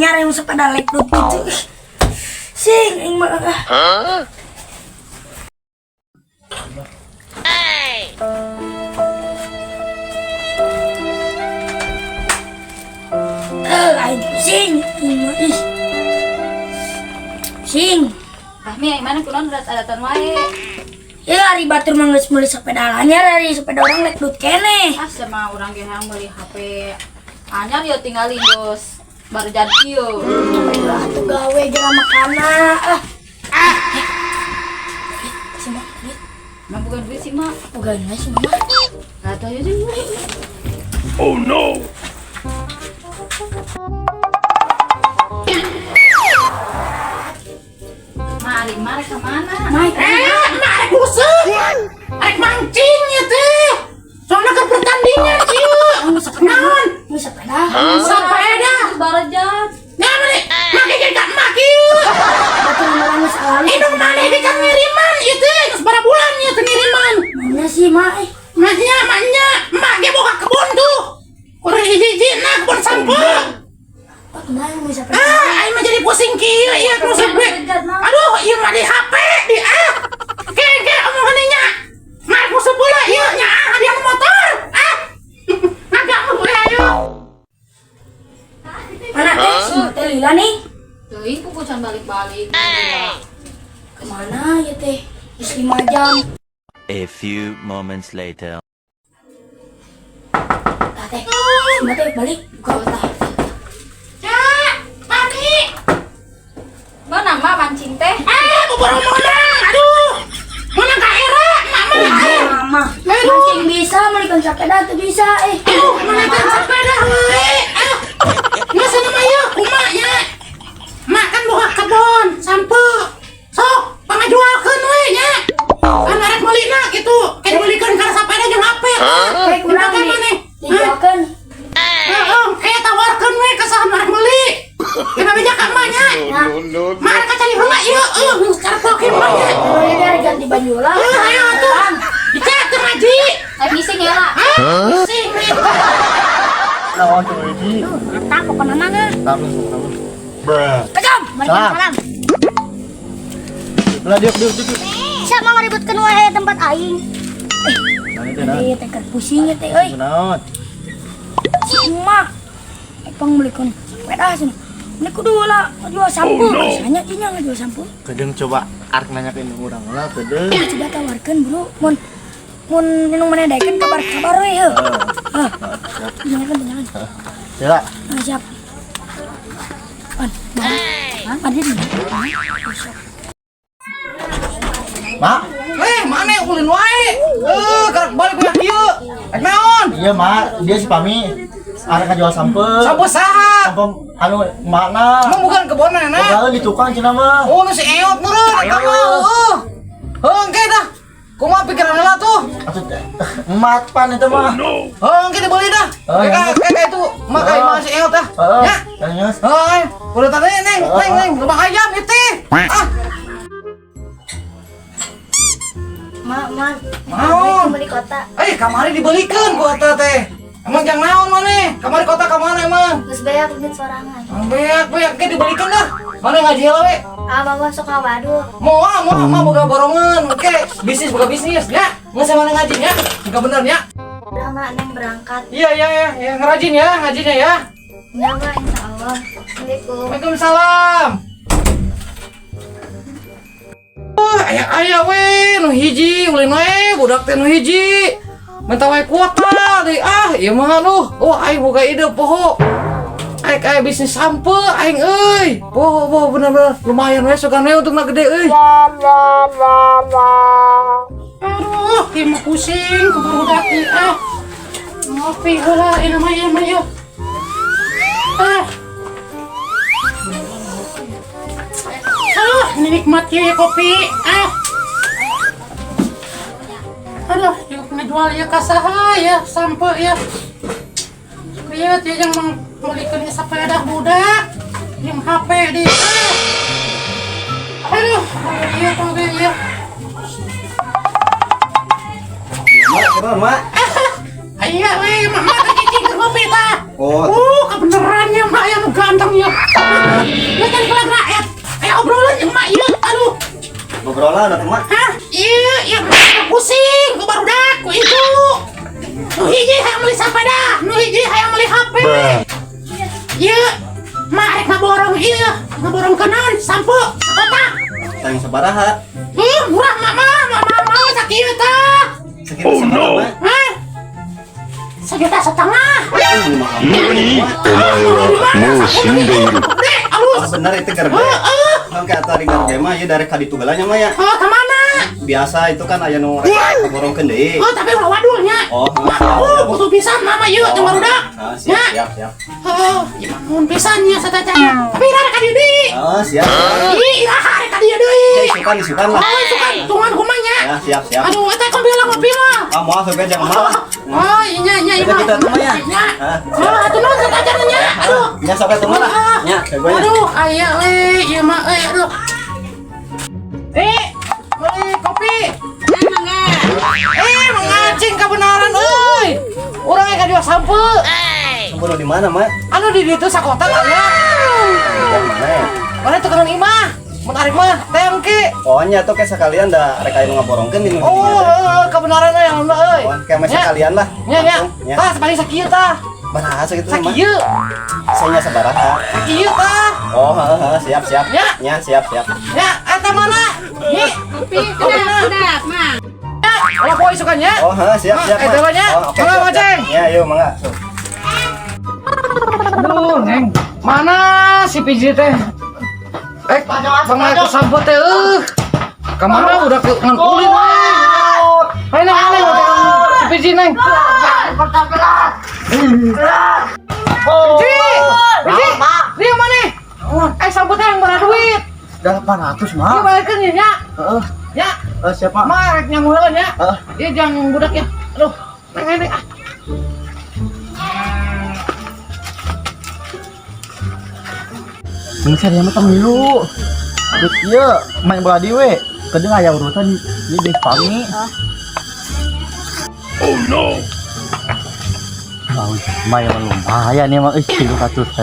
Anyar yang sepeda lekdut gitu. Ih. Sing aing mah ah. Eh, aing pusing, aing mah ih. Pusing. Rahmi, aing mana kunaon adat-adatan wae. Ya ari batur mah geus meuli sepeda anyar, ari sepeda urang lekdut keneh. Ah, sama urang ge hayang meuli HP anyar ya, tinggalin geus baru jadi ieu. Ulah atuh gawe geura makana ah. Eh, si Mak, duit. Mah bukan duit sih, Mak. Boga we si Mama. Atuh ayo deh. Oh no! Ma, ari mah rek ka mana? Mai, Eh, mak arek busuk. Arek mancing ya teh. Soalnya ke pertandingan ieu. Naon? Ini sepeda. Sepeda. Barajat. Nah, meni make ge ka emak ieu. Batur mah geus alami. Indung maneh ge kan ngiriman ieu teh. Geus bara bulan ieu teh ngiriman. Mana sih, Mak? Eh, Maknya, maknya, emak ge boga kebun tuh. Kurang hiji-hiji nah kebun sampeu. Oh, kumaha yang sepeda? Ah, aing mah jadi pusing kieu ieu nu sampe. Aduh, ieu mah di HP di ah. Ke ke omongan nya. Mak ku sebelah ieu nya ah hadiah motor. Ah. Ngagak we ayo. Mana teh? Si Mak teh lila nih. Teuing kuku can balik-balik. Kemana ya teh? Geus 5 jam. A few moments later. Tah teh. Si Mak teh balik. Buka tah. Ya, mami. Mana mak mancing teh? Ah, boboro menang. Aduh. Menang ka era, mak mah. Mama. Aduh. Mancing bisa, meulikeun sepeda tuh bisa eh. Aduh, menangkan sepeda we. Ah. Geus mah ieu kumaha nya. Mak kan boga kebon sampeu. Sok, pangajualkeun we nya. Kan arek meulina gitu. Kayak dibeulikeun kana sepeda jeung HP. Kayak kurang Dipakai di maneh. dijualkeun. Heeh, kayak tawarkeun we ka saha nu arek meuli. Kena beja ka emak nya. Mak arek cari heula ieu, eueuh, carpok ieu mah nya. Kalau ini ada ganti baju lah. Heuh, ayo atuh. Dicat teu ngaji. Aing ngising ya lah. Ah, pusing we. Naon tuh hiji? Mantap pokoknya mah. Salam, salam. Bruh. Kejam. Salam. Salam. Lah diuk diuk diuk. Siapa ngaributkeun wae tempat aing? Nah, itu naon? Eh, teh keur pusing ya teh euy. Naon? Si emak. Epang meulikeun sepeda cenah. Ini kudu lah jual sampeu. Biasanya nya ngajual sampeu. Kedeung coba arek nanyakeun urang lah kedeung. Coba tawarkeun bro. Mun mun minum mana daekeun kabar-kabar we heuh. Heuh. Siap. Tanyakeun tanyakeun. Ya. Ah, siap. Pan, mana? Ada di mana? Mak. Eh, mana ulin wae? Eh, karek balik ku kieu. Rek naon? Iya, Mak. Dia si Pami arek ngajual sampeu. Sampeu saha? Sampeu anu makna. Emang bukan kebon na? Boga di tukang cenah mah. Oh, nu si Eot meureun eta mah. Heuh. Heuh, engke dah. Kumaha pikiran heula tuh? Atuh emak pan itu mah. Heuh, engke dibeli dah. Oh, Kayak iya. kayak itu mah kayak mah si Eot dah. Heeh. Ya. Ya. Heuh, udah tadi neng, neng, neng, lubang ayam itu. Ah, Mak, mak, Naon? beli kota. Eh, kamari dibelikeun ku eta teh. Emang jang naon maneh? Kamari kota ka mana emang? Geus beak duit sorangan. Beak, beak, ke dibelikeun dah. Mana ngaji heula we? Ah, mama sok ngawadu. Mau ah, mau mah boga borongan. Oke, bisnis boga bisnis ya. Nggak sama ngaji ya. Enggak bener ya. Udah mak, neng berangkat. Iya, iya, iya, ya, ngerajin ya, ngajinya ya. Ya mak, insya Allah. Assalamualaikum. Waalaikumsalam. Wah, aya aya we nu hiji ulin we budak teh nu hiji. Minta wae kuota deui ah, ieu mah aduh. Oh, aing boga ide poho. Aing kayak bisnis sampeu aing euy. Poho poho bener-bener lumayan we sugan we untungna gede euy. Aduh, ieu mah pusing ku barudak ieu ah. Ngopi heula ieu mah ieu mah ieu. Ah. Aduh, ini nikmat ieu ya kopi. Ah. Aduh, yuk ngejual ya ka saha ya sampeu ya. Lihat ya yang meulikeun ieu sepeda budak. Yang HP di. Ah. Aduh, iya tuh iya. Mak, kenapa, Mak? Iya, weh, mama cicing ke ngopi tah. Oh. Kebenerannya mak yang ganteng. urang ieu. Geus tadi kelar rakyat. Aya obrolan jeung mak ieu. Aduh. Obrolan atuh, Mak. Hah? Iya, iya pusing ku barudak ku itu. Nu hiji hayang meuli sapeda, nu hiji hayang meuli HP. Ieu mak rek ngaborong ieu, ngaborong naon? Sampo sakotak. Tang sabaraha? Murah mak mah, mak mah mau sakieu tah. Segitu oh, no. Hah? 1,5 juta. 何お前はもう死んでいる。 Gede, alus. Oh, bener itu gerbe. Heeh. Bang kayak tadi gerbe mah ieu dari kaditu heula nya mah ya. Oh, kemana? Biasa itu kan aya nu rek ngaborongkeun deui. Oh, tapi ulah wadulnya. Oh, Mak, siap, oh, siap. butuh pisan mama ieu jeung barudak. Ah, siap, Ya. siap, siap. Heeh, ya nuhun pisan nya satacana. Tapi ira rek ka dieu deui. Oh, siap. siap. Ih, iraha rek ka dieu deui. Ya, isukan, isukan lah. Oh, isukan tungan kumaha nya? Ya, siap, siap. Aduh, eta kopi lah ngopi mah. Ah, moal sampai jangan malah. Oh, iya iya iya. Udah, kita tunggu ya. Nya. Ah, Oh, atuh nuhun satacana nya. Aduh. Ya, sampai ketemu lah. Ah, Ya, gue nya. Aduh, aya we, ieu mah euy, aduh. Eh, beli kopi. Eh, mengacing kebenaran euy. Urang ge kajual sampo. Sampo di mana, Mak? Anu di ditu sakotak aya. Yang mana ya? Mana tukeran imah? Mun arek mah teh engke. Oh, nya tuh kayak sekalian dah rek aya nu ngaborongkeun di nu Oh, dinya teh. heeh, kebenaran euy alhamdulillah euy. Oh, kayak masih Nya. sekalian lah. Nya nya. Langsung, nya. Tah paling sakieu tah. Baraha segitu mah. Sakieu. Saya sabaraha. Sakieu tah. Oh, heeh, heeh, siap, siap. Ya. Nya, siap, siap. Ya, eta mana? Nyi, Kopi, udah, udah, Mak. ya, ulah poe isukan nya. Oh, heeh, siap, Mak, siap. eh, Mak. teh banyak. Oh, oke, Mangga, siap, siap. Maceng. Ya, yuk, mangga. Sok. Aduh, Neng. Mana si Piji teh? Eh, bang aku sampo teh eueuh. Kamana udah ke ngan ulin we. Ayo neng, neng, si Piji neng. Piji, Piji, dia mana? Eh, sampo teh yang berapa duit? 800, Dia Mak. bayarkeun ya, nya. Heeh. Ya, Eh, siap, Mak. mak rek nyangu heula nya. Heeh. Iya, jangan budak ya. Aduh, neng, neng, ah. Ini saya mah temilu. Terus ieu main bola di we. Kedeung aya urusan ieu geus pami. Oh no! Wow, lumayan lumayan ya mah euy 300.000.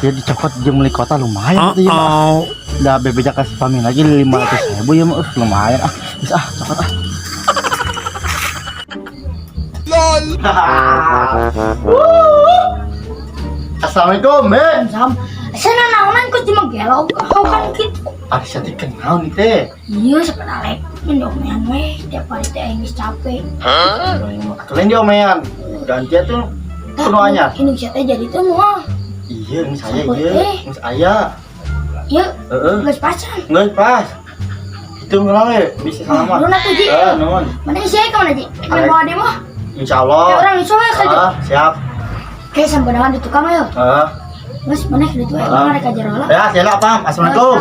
Ya dicokot jeung meuli kota lumayan tuh ya mah. Da bebeja ka si pami lagi 500.000 ya mah lumayan ah. Geus ah, cokot ah. Assalamualaikum, Ben. Sam. Sana naonan kok cuma gelok kau kan gitu. Ari teh kenal nih teh. Iya, sepeda lek. Ndomean we tiap hari teh aing geus capek. Atuh lain diomean. Ganti atuh kudu anyar. Ini bisa teh jadi teh moal. Iya, geus aya Sampai ieu. teh. Geus aya. Iya, Heeh. geus pasan. Geus pas. Itu ngelah we, bisa salaman. Nuhun atuh, Ji. Eh, nuhun. Mana sih ka mana, Ji? Main bawa demo. Insyaallah. Ya orang iso we kerja. Ah, siap. Kayak sampean di tukang ayo. Heeh. Geus mana ke ditu we, Ah. urang rek ajar heula. Ya, siap paham. Assalamualaikum.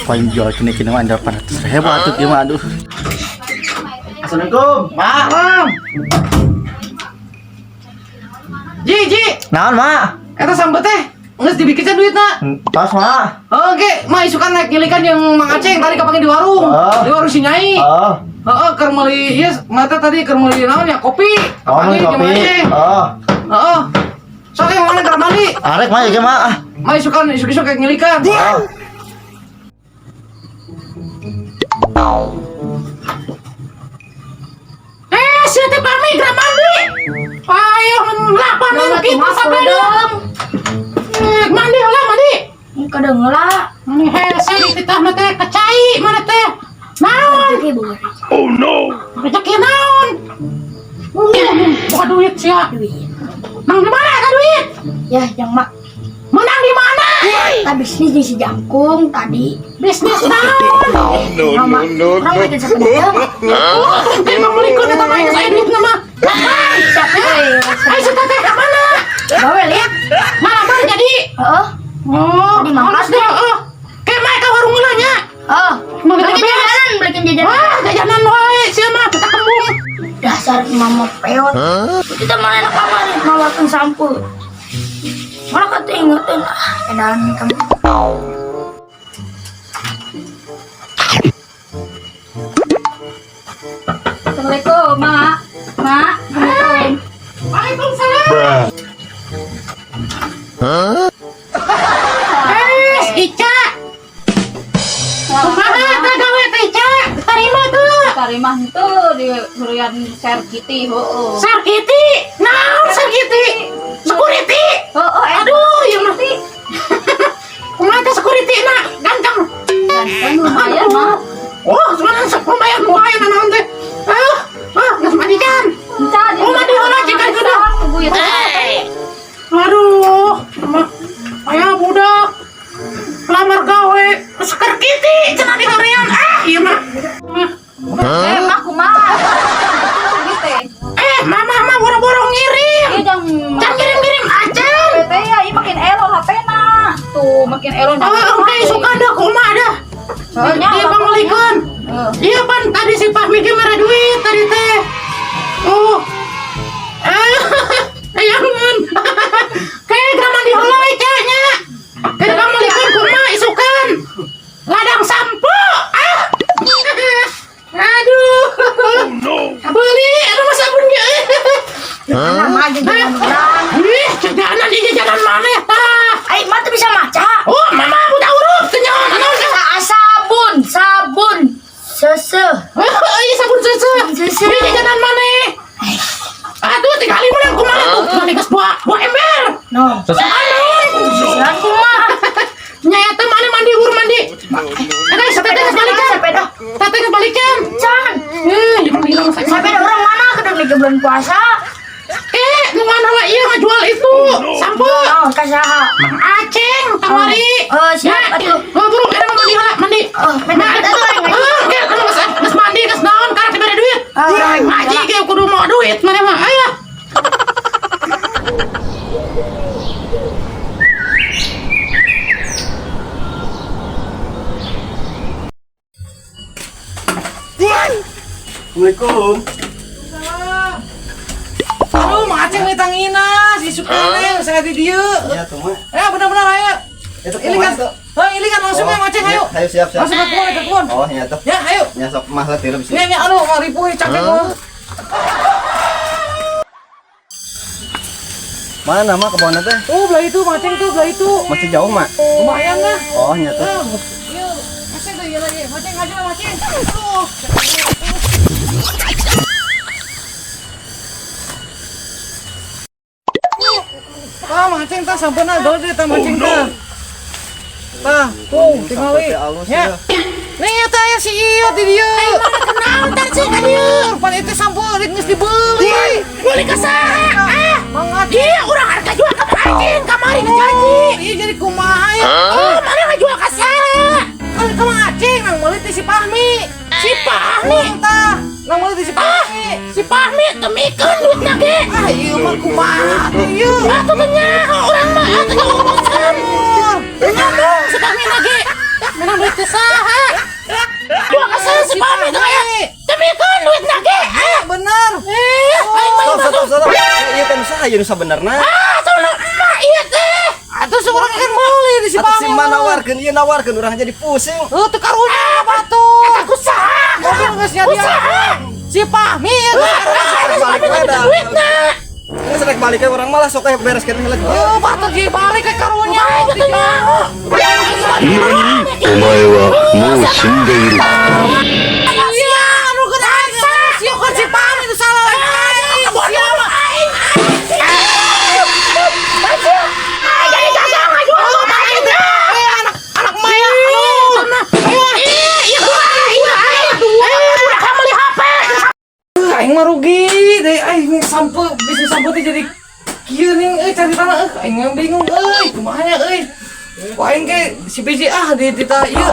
Paling jual kini kini mah 800.000 atuh ieu mah aduh. Assalamualaikum, Mak. Mam. Ji, Ji, Naon, Mak? eta sampo teh geus dibikin duitna. Tos, Mak. Oke, mah isukan naik ngilikan yang Mang Aceng tadi kapanggih di warung. Oh. Di warung si Nyai. Oh. Heeh, keur meuli ieu mata tadi keur meuli naon ya kopi. Oh, Kapanggih beli jeung Mang kopi. Aceng. Oh. Heeh. Sok yang mana keur mandi? Arek mah ya, Mak. Ah. Mah isukan isuk-isuk kayak ngilikan. Oh. Eh, sia teh pami geura mandi. Ayo lapan nu kitu sapeda. Eh, mandi heula mandi. Kadang heula. Mani hese dititah mah teh kacai mana teh. Naon? Rezeki boga Oh no! Rezeki naon? Buka duit sia. duit. Nang di mana ka duit? Ya, yang mak Menang di mana? tak bisnis di si jangkung tadi. Bisnis naon? No, Mama, no, no, orang no! bikin sepeda. Oh, teh meulikeun eta mah geus aya duitna mah. Siapa we? Ayo si teteh ka mana? Bawa lihat. Malah jadi. Heeh. Oh, Tadi mangkat halus deh, heeh. Kayak mah ka warung heula nya. Oh, Mau belikin kita beres. jajanan, belikin jajanan. Wah, jajanan wae sia mah kita kembung. Dasar mama peot. Kita mana enak kamar nawarkan sampo. Malah kata ingetin, ah, edan kamu. Assalamualaikum, Mak. Mak, Assalamualaikum. Waalaikumsalam. Bruh. Eh, Ica. Kumaha teh gawe teh Ica? Terima tuh. Tarima henteu di hurian Serkiti heueuh. Sarkiti. Naon Sarkiti? Security. Heueuh eh. Aduh, ieu mah. Kumaha teh security na? Ganteng. Ganteng lumayan mah. Oh, sebenarnya lumayan lumayan naon teh. Ah, ah, geus mandi kan. Encan. Oh, mandi heula cik sudah. Tunggu ya. Aduh, mah aya budak lamar gawe Security cenah di harian. Ah, ieu mah. Mah. Eh, mah kumaha? Gitu. Eh, mama mah boro-boro ngirim. Iya jangan Jangan ngirim-ngirim aja. HP ya, iya makin elo HP na. Tuh, makin elo. Oh, oke, suka dah kumaha dah. Soalnya Iya, panglikeun. Heeh. Iya, pan tadi si Fahmi ge mere duit tadi teh. Oh. Eh, ayangan. Kayak geura mandi heula we nya. Kayak panglikeun kumaha isukan. Ladang sampo. Ah. Aduh. Beli, aduh masa sabun ge. Nama jajanan urang. Ih, jajanan di jajanan mana ya? Tah. Ai, mah teu bisa maca. Oh, mama buta huruf teu nyaho naon teh. Sabun, sabun. Sese. Oh, iya sabun susu. Susu. Ini jajanan mana? Aduh, tinggali menang kumaha tuh. Tinggali geus dua ember. No. Anu. Sesean kumaha? Nya eta mana mandi buru mandi. Eh, sepeda geus balikan. Sepeda. Tete geus balikan. Can. Eh, emang hilang saya. Sepeda orang mana kedeng di bulan puasa? Eh, nu mana lah iya ngajual itu. Sampo. Oh, ka saha? Mang Aceng tawari. Oh, siap Ya. atuh. Oh, buru, eta mah mandi heula, mandi. Oh, mandi atuh, aing ngaji. Oh, oke, anu geus mandi geus naon karek dibere duit. Ah, urang Ngaji ge kudu mau duit mana mah. Ayo. Assalamualaikum. Aduh, Mang Aceng mitanginas, isuk keneh saya di dieu. Iya tuh mah. Eh, benar-benar ayo. Itu Ini kan, kumaha tuh? hah, ini kan langsung ya, Mang Aceng, ayo. Ayo siap siap. Langsung ke kebun, ke kebun. Oh, iya tuh. Ya, ayo. Ya sok mah lah tilu bisa. Nya, nya, aduh, mau ripuh capek gua. Mana mah kebunnya teh? Oh, belah itu, Mang Aceng tuh, belah itu. Masih jauh mak? Lumayan lah. Oh, iya tuh. Ah, iya, Aceng tuh, iya lagi. Mang Aceng aja, Mang Aceng. Aduh. Ah, Mang Aceng tah sampeuna gede tah Mang Aceng tah. Tah, tuh, tinggali. Alus Ya. ya. Nih eta aya si ieu di dieu. Kenaon tar sih ka dieu? Pan itu sampo rek geus dibeli. Meuli ka saha? Ah, Mang Aceng. iya urang harga jual ka Mang Aceng kamari geus janji. Iya jadi kumaha ya? Oh, mana ngajual ka saha? Kan ka Mang Aceng nang meuli ti si Fahmi. Si Fahmi. Tah, nang meuli ti si Fahmi. Si Fahmi teu mikeun duitna ge. Ah, ieu mah kumaha tuh ieu? Ah, teu nyaho urang mah ah, teu urusan. Teu ngomong si Fahmi na ge. Menang duit teh saha? Jual ka saha si Fahmi teh aya. Teu mikeun duitna ge. Ah, Bener. eh, aing mah Stop stop stop. Iya teh nu saha ieu nu sabenerna? Ah, soalna emak ieu teh. Atuh seorang kan meuli di si Atuh si Fahmi. mah nawarkeun ieu nawarkeun urang jadi pusing. Heuh, teu karunya batu. Eta ku saha? Mobil geus nyadian. Saha? Si Fahmi ya geus Rek balik we dah. Duitna. Geus rek balik we urang malah sok aya bereskeun heula. Yo, batu ge balik ke karunya. Aing teu nyaho. 何お前はもう死んでいる。 Iya, anu geus aing. Sia kan si Fahmi itu salah lagi. Sia mah Aing. Jadi gagal ngajual ka Mang Aceng teh. Eh, anak anak maya. Aduh. Iya, iya, iya, iya. Eh, budak meuli HP. Aing mah rugi deh, aing sampo bisnis sampo teh jadi kieu nih euy caritana euy aing mah bingung euy kumaha nya euy. Ku aing ge si biji ah di tita ieu.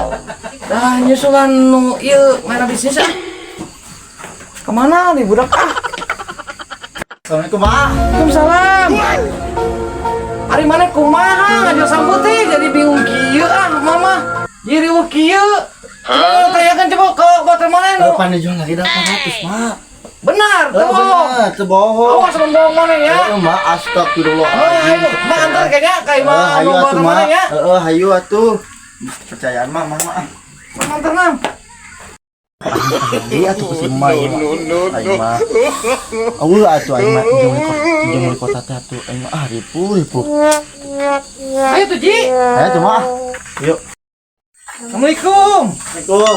Dah nyusulan nu ieu mana bisnis ah. Kemana nih budak ah? Assalamualaikum mah. Waalaikumsalam. Ari mana kumaha ngajual sampo teh jadi bingung kieu ah mama. Jadi riweuh kieu. Coba tanyakan coba ke batur mana nu? Pan dijual lagi 800 mah. Benar, Eh, tuh. bener, teu bohong. Awas bohong mana ya. Eh, mah astagfirullah. Oh, ayo, mak antar kayaknya kayak mah Hayu nu atuh batur mah. mana ya. Heeh, hayu atuh. Percayaan mah mah mah. Mak antar nam. Iya tuh si emak ieu mah. Aing mah. Eueuh atuh aing mah jeung meuli kota teh atuh aing mah ah ripuh ripuh. Ayo tuh, Ji. Ayo tuh mah. Yuk. Assalamualaikum. Assalamualaikum.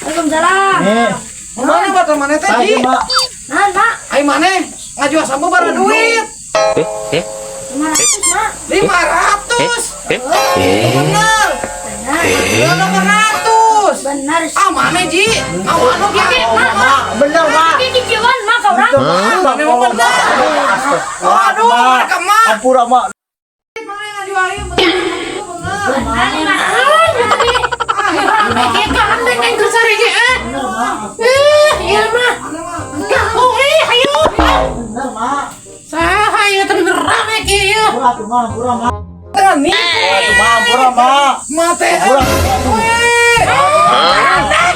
Waalaikumsalam. Nih, Mana batur maneh teh, Ji? saya mak. Nah, Mak. Ayo maneh ngajual sampo bara duit. 500, Mak. 500. Bener. Benar. 500. Benar. Ah, maneh, Ji? Ah, anu gini. Mak, bener mak. Ini cicilan, Mak, kau orang. Maneh mah bener. Aduh, mereka mah. Ampura mak. Maneh ngajual ieu bener. Bener. Benar, 500. Rame gandeng aing keur sare ge ah. Eh, ieu mah. Gaho eh hayu. Bener mak. Saha ieu teh bener rame kieu ieu. Ampura tuh mak, ampura mak. Tengah nih. Mak, ampura mak. Mate. Ampura. Weh.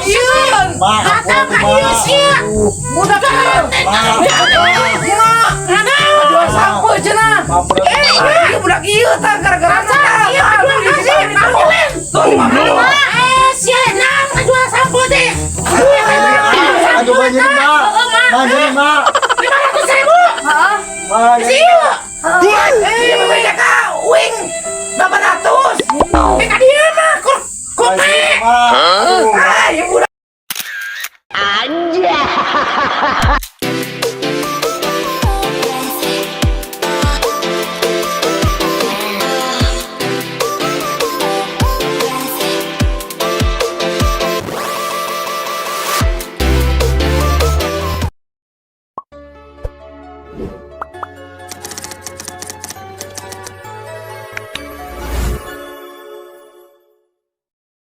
Sieun. Mak, ampura tuh mak. Sia. Budak ieu. Mak, Mak. Ngajual sampo cenah. ampura. Eh, ieu budak ieu tah gara-gara tah. Ieu ngajual kasih panggilin. Tuh si Mama. Eh, sia nang ngajual sampo teh. Aduh, banyak mak. Mak, jadi mak. 500 ribu. Heeh. Mak, jadi